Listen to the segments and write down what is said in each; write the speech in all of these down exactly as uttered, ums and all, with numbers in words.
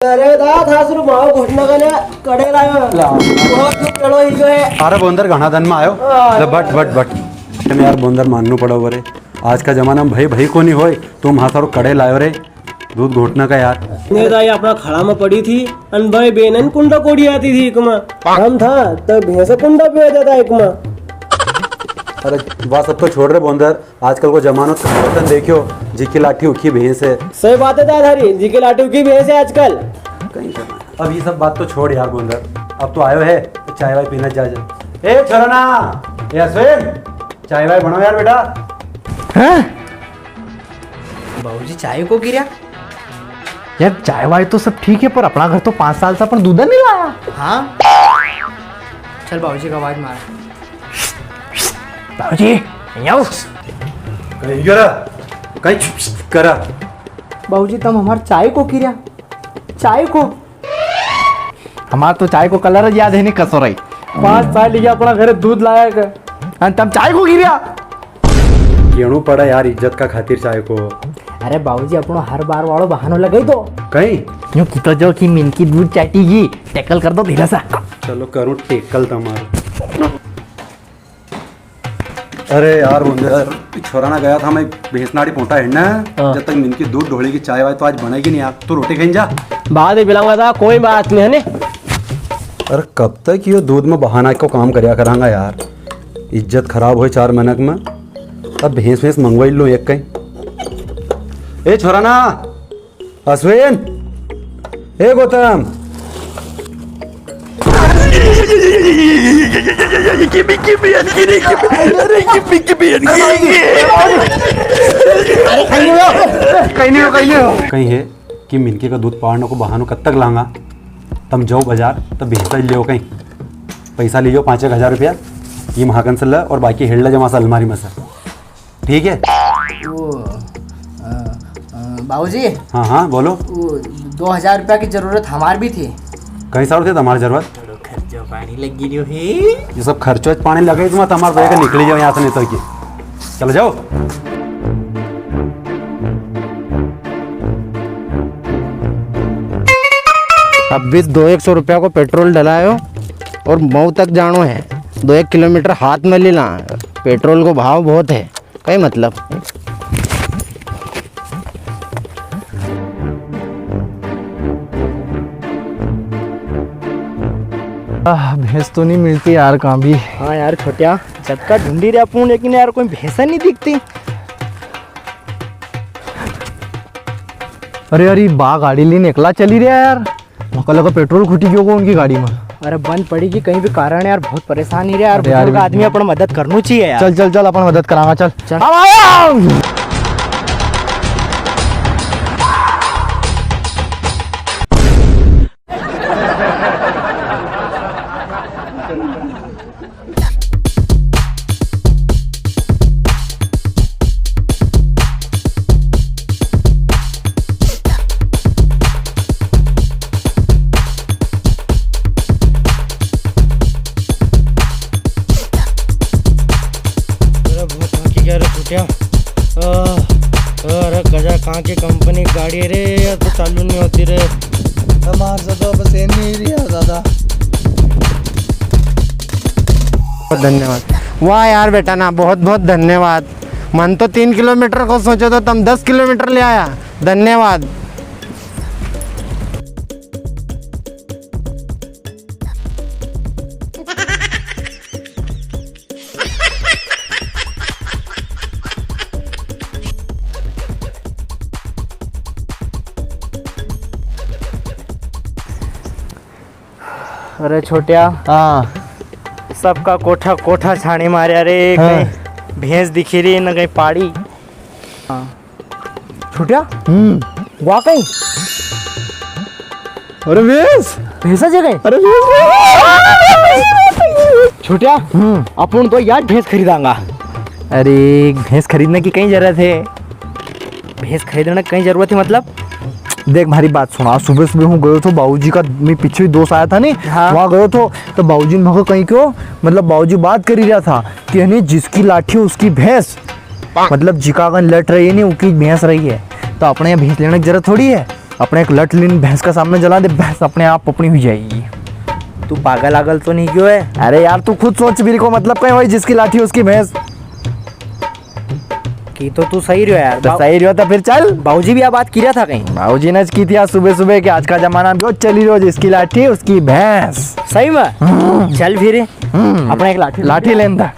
अरे दा, थासरू माव घुटना का ने कड़े लायो। ला। बहुत दुख चलो ही जो है। अरे बोंदर घणा दन में आयो। हाँ। ले बट, बट, बट। यार बोंदर माननू पड़ो बरे। आज का जमाना में भाई, भाई कोनी होय, तू म्हारा सारू कड़े लायो रे। दूध घोटना का यार। ने दाई अपना खड़ा में पड़ी थी, अन भाई बेन अन कुंडा कोड़ी आती थी इकमा। हम था, तो भैंसा कुंडा पिया जाता इकमा। अरे, वा सब तो छोड़ रे बोंदर, आजकल को जमानो तो परिवर्तन देखियो, जिकी लाठी उकी भैंस है। सही बात है दादा थारी, जिकी लाठी उकी भैंस है आजकल। कहीं जमाना। अब ये सब बात तो छोड़ यार बोंदर, अब तो आयो है, तो चाय वाय पीना जा, जा। ए छोरा ना, ए अश्विन, चाय वाय बनाओ यार बेटा। हैं? बाबूजी, चाय को गिरा? यार, चाय वाय तो सब ठीक है, पर अपना घर तो पाँच साल से अपन दूध नहीं लाया। हाँ? चल, बाबूजी का आवाज मार। बाबूजी, यहाँ आओ। कहीं करा? कहीं करा? बाबूजी, तम हमार चाय को गिरा? चाय को? हमार तो चाय को कलर ज याद है नी कसो रही। पाँच साल ही अपना घरे दूध लाया के। अन तम चाय को गिरा? केणू पड़ा यार, इज्जत का खातिर चाय को। अरे बाबूजी, अपनो हर बार वालो बहानो लगाई दो। कहीं? यूं की तो जो कि मिनकी दूध चाटी गई, टैकल कर दो धीरे सा। चलो करूं टैकल तमारो। अरे यार बोंदर, छोरा ना गया था मैं भैंस नाड़ी पोटा हेड़ना। हाँ। जब तक मिनकी दूध ढोली की चाय वाय तो आज बनेगी नहीं यार। तू रोटी खाई जा। बाद में पिलाऊंगा था, कोई बात नहीं है ने। अरे कब तक यो दूध में बहाना को काम करया करांगा यार, इज्जत खराब होय चार मनक में। अब भैंस भैंस मंगवाई लो एक कहीं। ए छोरा ना, अश्विन, ए गौतम। कहीं नहीं हो, कहीं नहीं हो। कहीं है कि मिनकी का दूध पाड़ने को बहानो कब तक लांगा? तम जाओ बाजार, तो भैंसा ले आओ कहीं। पैसा ले जाओ पाँच एक हजार रुपया, ये महाकन से ले और बाकी हेड़ ले जमा से अलमारी में से। ठीक है? वो, अ, अ, बाबूजी। हाँ, हाँ, बोलो। वो दो हजार रुपया की जरूरत हमार भी थी। कई सारू थे तुम्हारी जरूरत? थोड़ो खर्चो पानी लगी रह्यो है। ये सब खर्चो पानी लगे तुम्हारा, तुम्हारा भाई का निकली जाओ यहाँ से, नहीं तो की। चलो जाओ। अब भी दो एक सौ रुपया को पेट्रोल डलायो और मऊ तक जानो है। दो एक किलोमीटर हाथ में ले ला, पेट्रोल को भाव बहुत है। कई मतलब। आह, भैंस तो नहीं मिलती यार कहाँ भी। हाँ यार छोटिया, जद का ढूंढी रहा पूर्ण, लेकिन यार कोई भैंसा नहीं दिखती। अरे यार, ये बा गाड़ी लेने एकला चली रहा यार। मका लगा पेट्रोल खुटी गयो को उनकी गाड़ी में। अरे बंद पड़ी कि कहीं भी कारण है यार, बहुत परेशान ही रहे यार। अरे यार, बुजुर्ग आदमी, अपन मदद करनू चाहिए यार। चल, चल, चल, अपन मदद करांगा, चल। चल। अब आया। अरे बहुत थकी गया रे छोटिया। आह, अरे गजा कहाँ की कंपनी गाड़ी है रे, या तो चालू नहीं होती रे। हमारे से तो बस ये नहीं रही है दादा। बहुत धन्यवाद। वाह यार बेटा ना, बहुत बहुत धन्यवाद। मन तो तीन किलोमीटर को सोचो तो तम दस किलोमीटर ले आया। धन्यवाद। अरे छोटिया। हाँ। सबका कोठा, कोठा छानी मारया रे। हाँ। कहीं भैंस दिखी री, न कहीं पाड़ी। हाँ। छोटिया? हम्म। वाकई? अरे भैंस। भैंसा जी गई? अरे भैंस। छोटिया? हम्म। अपन तो यार भैंस खरीदांगा। अरे, भैंस खरीदने की कई जरूरत है? भैंस खरीदने की कई जरूरत है मतलब? देख, म्हारी बात सुन। आज सुबह सुबह हूँ गयो थो, बाबूजी का, मैं पीछे ही दोस्त आया था नी, हाँ। वहाँ गयो थो, तो बाबूजी ने मको कई क्यो, मतलब, बाबूजी बात करी रहा था कि है नी, जिसकी लाठी उसकी भैंस, मतलब, जिका कन लठ रही है नी, उकी भैंस रही है। तो अपने यहाँ भैंस लेने की जरूरत थोड़ी है। अपने एक लठ लीन भैंस का सामने जला दे, भैंस अपने आप अपनी हुई जाएगी। तू पागल आगल तो नहीं गयो है? अरे यार, तू खुद सोच, बीर को मतलब कई होई, जिसकी लाठी उसकी भैंस। की तो तू सही रह्यो यार। तो बाऊ- सही रह्यो तो फिर चल। बाऊजी भी आ बात की रहा था कई? बाऊजी ने की थी आज सुबह सुबह कि आज का जमाना जो चली रह्यो, जिसकी लाठी उसकी भैंस। सही में? हम्म। चल फिर। हम्म। अपने एक लाठी लाठी लेन था।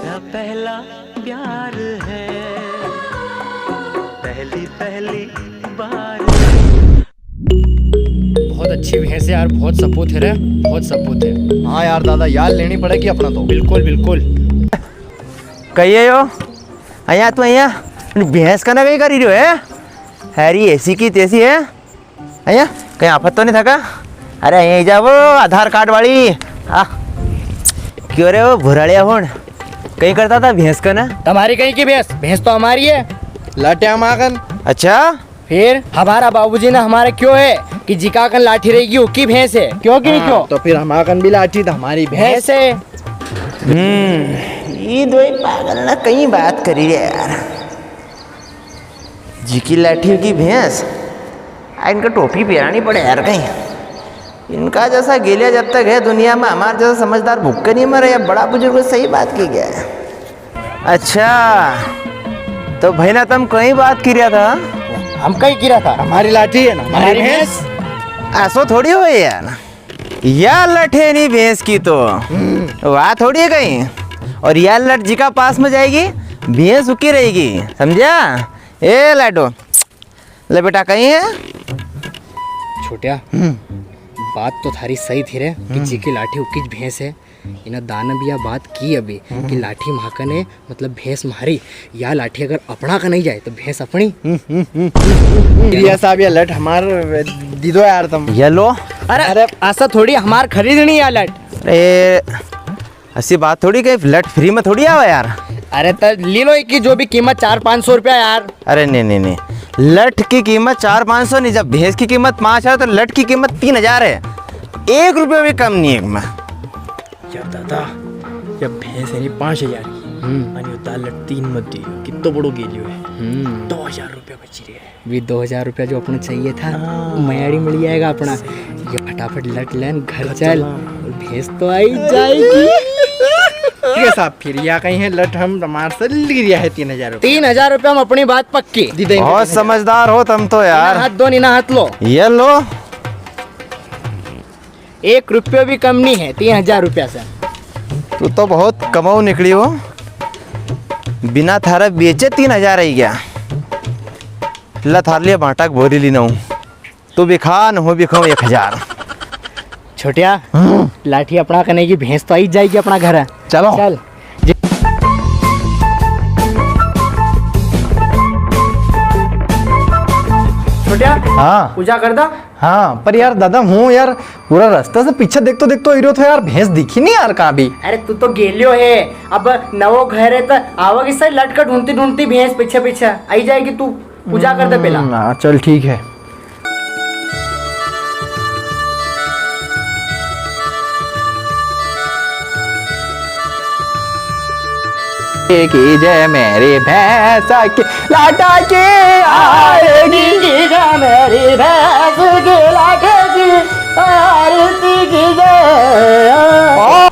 मेरा पहला प्यार है, पहली पहली बार। बहुत अच्छी भैंस है यार, बहुत सपूत है रे, बहुत सपूत है। हाँ यार दादा, यार लेनी पड़ेगी अपना तो। बिल्कुल, बिल्कुल। कहिए यो, अया तू अया भैंस का ना कई करी रह्यो है? हैरी ऐसी की तैसी है। अया कई आफत तो नहीं था का? अरे अया ही जा वो आधार कार्ड वाली। आ, क्यों रे वो भुराड़िया हुण? कई करता था भैंस का ना? तुम्हारी कई की भैंस? भैंस तो हमारी है। लाट्या मागन। अच्छा? फिर हमारा बाबूजी ने हमारे क्यों है कि जिका कन लाठी रहेगी, उकी भैंस है। क्यों कि नहीं हाँ, क्यों? तो फिर हमारा कन भी लाठी तो हमारी भैंस भैंस है। हम्म, ये दो ही पागल ना कई बात करी रहे यार। जिकी लाठी की भैंस, आ इनका टोपी पहरानी पड़े यार कई। इनका जैसा गेलिया जब तक है दुनिया में, हमारे जैसा समझदार भूख के नहीं मरे। या बड़ा बुजुर्ग सही बात की गया है। अच्छा, तो भाई ना, तम कई बात की रहा था? हम कई की रहा था? हमारी लाठी है ना, हमारी हमारी भैंस। ऐसो थोड़ी हो यार, या लठ है नी भैंस की तो। हम्म। वाह थोड़ी है कई। और या लठ जिका पास में जाएगी, भैंस उकी रहेगी, समझा? ए लाडो, ले बेटा, कई है? छोटिया, हम्म। बात तो थारी सही थी रे कि हम्म। जिकी लाठी उकी भैंस है। इना दाना भी या बात की अभी कि हम्म। लाठी म्हाकन है, मतलब भैंस म्हारी, या लाठी अगर अपना का नहीं जाए तो भैंस अपनी। हम्म, हम्म, हम्म, हम्म। ये साहब, ये लठ हमार दीदो यार तम। ये लो। अरे, अरे। ऐसा थोड़ी हमार खरीदनी या लठ। अरे, ऐसी बात थोड़ी कि लठ free में थोड़ी आवे यार। अरे तो ले लो, इकी जो भी कीमत चार पाँच सौ रुपया यार। अरे नहीं, नहीं, नहीं, लठ की कीमत चार पाँच सौ नहीं, जब भैंस की कीमत पाँच हजार तो लठ की कीमत तीन हजार है, एक रुपया भी कम नहीं है एक में। यार दादा, या भैंस है नी पाँच हजार की, हम्म। अने यो दाल लट तीन मत दियो, कित्तो बड़ो गेलियो है। हम्म। दो हजार रुपया बची रहे है। वी दो हजार रुपया जो अपने चाहिए था, हाँ। मयाड़ी मिल जाएगा अपना। सही। ये फटाफट लट लेन घर घर चल। चला। और भैंस तो आई जाएगी। ठीक है साहब, फिर या कई है लट हम तमार से ली रिया है तीन हजार रुपया। तीन हजार रुपया में अपनी बात पक्की। दी देंगे बहुत तीन हजार। समझदार हो तम तो यार। इना हाथ दो, इना हाथ लो। ये लो। एक रुपयो भी कम नहीं है तीन हजार रुपया से। तू तो बहुत कमाऊ निकली हो, बिना थारे बेचे तीन हजार आई गया। ला थार लिए भाटा की बोरी लीना हूँ, तू भी खा न हूँ भी खाऊँ एक हजार। छोटिया, हम्म। लाठी अपना कने की, भैंस तो आई जाएगी अपना घर। चलो। चल। छोटिया, हाँ। पूजा कर दा। हाँ, पर यार दादा, हूँ यार पूरा रास्ता से पीछे देखतो देखतो आई रह्यो थो यार, भैंस दिखी नहीं यार कहाँ भी। अरे तू तो गेलियो है, अब नवो घर है तो आवेगी सही लटका ढूंढती ढूंढती भैंस पीछे पीछे आई जाएगी। तू पूजा कर दे पहला। हम्म, हाँ, चल ठीक है। की जय मेरी भैंस की लाटा की आरती। की जय मेरी भैंस की लाटा की आरती की जय।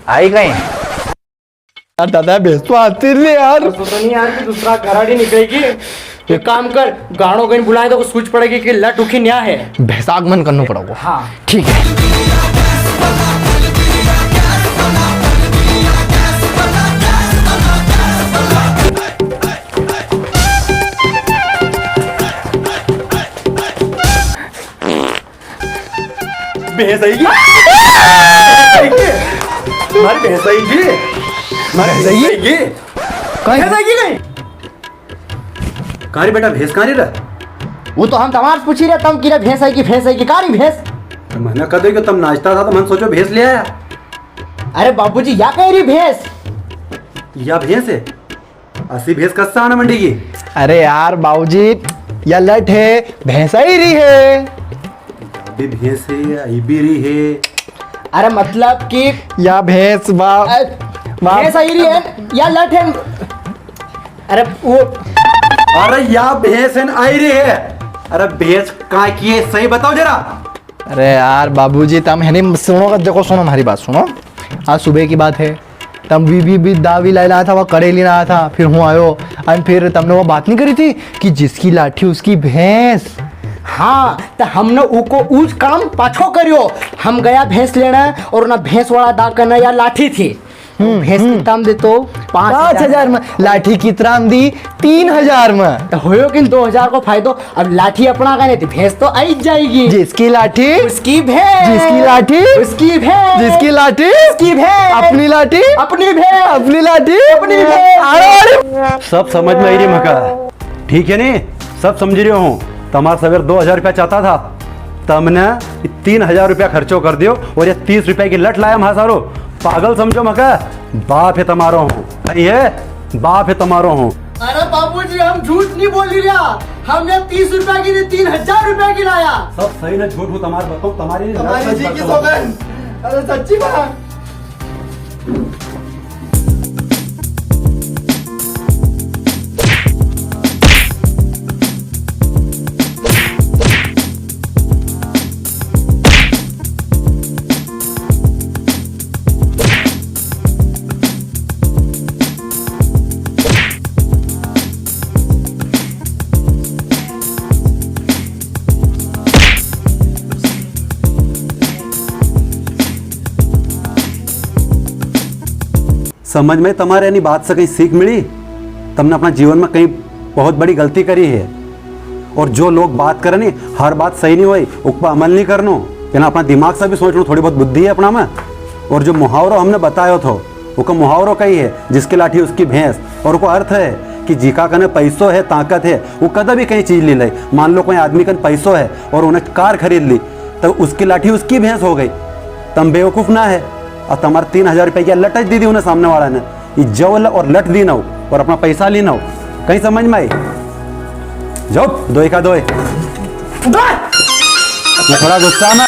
आई गई। यार दादा, भैंस तो आती नहीं यार। तो, तो नहीं यार, कि दूसरा घराड़ी निकलेगी। एक काम कर, गाणो कहीं बुलाए तो कुछ सूझ पड़ेगी कि लट उखी न्या है। भैंस आगमन करना पड़ेगा। हाँ। ठीक है। भैंस आई गी। मारी भैंस आई गी। मारी भैंस आई गी। कहीं भैंस आई गी कहीं? कहाँ री बेटा भैंस, कहाँ री रे? वो तो हम तमार से पूछी रहे, तम की रे भैंस आई गी, भैंस आई गी, कहाँ री भैंस? तो मैंने कह दे कि तम नाचता था तो मैंने सोचो भैंस ले आया। अरे बाबूजी, या कहीं री भैंस? या भैंस है? असी भैंस कस्सा आना मंडी की? अरे यार बाबूजी, या लट है, भैंस आई री है। अभी भैंस है, या आई भी री है। अरे मतलब कि या भैंस बा-, अ, बा-, भैंस आई री है। या लठ है। अरे वो अरे या भैंस है ना, आई री है। अरे भैंस कहाँ की है, सही बताओ जरा। अरे यार बाबूजी, तम है नी, सुनो, देखो, सुनो, म्हारी बात सुनो। आज सुबह की बात है, तम वी, वी, वी दावी लाई लाया था, वो कड़ेली लाया था, फिर हूँ आयो, अन फिर तमने वो बात नी करी थी कि जिसकी लाठी उसकी भैंस। हाँ, तो हमने उको उज काम पाछो करियो। हम गया भैंस लेना और ना भैंस वाला दा कने या लाठी थी। हम्म, भैंस हम्म। कितना में देतो? पाँच हजार। पाँच हजार में। लाठी कितना में दी? तीन हजार में। तो होयो किन दो हजार को फायदो। अब लाठी अपना का नी थी, भैंस तो आई जाएगी। जिसकी लाठी उसकी भैंस। जिसकी लाठी उसकी भैंस। जिसकी लाठी उसकी भैंस। अपनी लाठी अपनी भैंस। अपनी लाठी अपनी भैंस। अरे, अरे। सब समझ में आई री मका, ठीक है नी? सब समझ रियो हूँ। तमार सवेर दो हजार रुपया चाहता था, तमने तीन हजार रुपया खर्चो कर दियो और ये तीस रुपया की लठ लाया म्हा सारू। पागल समझो मका, बाप है तमारो हूँ, सही है, बाप है तमारो हूँ। अरे बाबूजी, हम झूठ नी बोली रिया, हम ये तीस रुपया की नी, तीन हजार रुपया की लाया। सब सही ने झूठ हूँ तमार बताऊँ, तमारी नी, तमारी लठ जी की बताऊँ। सौगंध। अरे सच्ची बात। समझ में तमारे यानी बात से कई सीख मिली? तमने अपना जीवन में कई बहुत बड़ी गलती करी है। और जो लोग बात करे नी, हर बात सही नी होई, उक पर अमल नी करनो। यानी अपना दिमाग से भी सोचनो, थोड़ी बहुत बुद्धि है अपना में। और जो मुहावरो हमने बतायो थो, उका मुहावरो कई है, जिसकी लाठी उसकी भैंस। और उको अर्थ है कि जिका कने पैसो है, ताकत है, वो कदे भी कई चीज ली ले। मान लो कोई आदमी कने पैसो है और उन्हें कार खरीद ली, तो उसकी लाठी उसकी भैंस हो गई। तम बेवकूफ ना है, और तमारे तीन हजार रुपया की लठ दी दी उन्हें सामने वाला ने। ये जवल और लठ दी ना हो और अपना पैसा ली ना हो। कई समझ में आई? जाओ, दोई का दोई। मैं थोड़ा गुस्सा में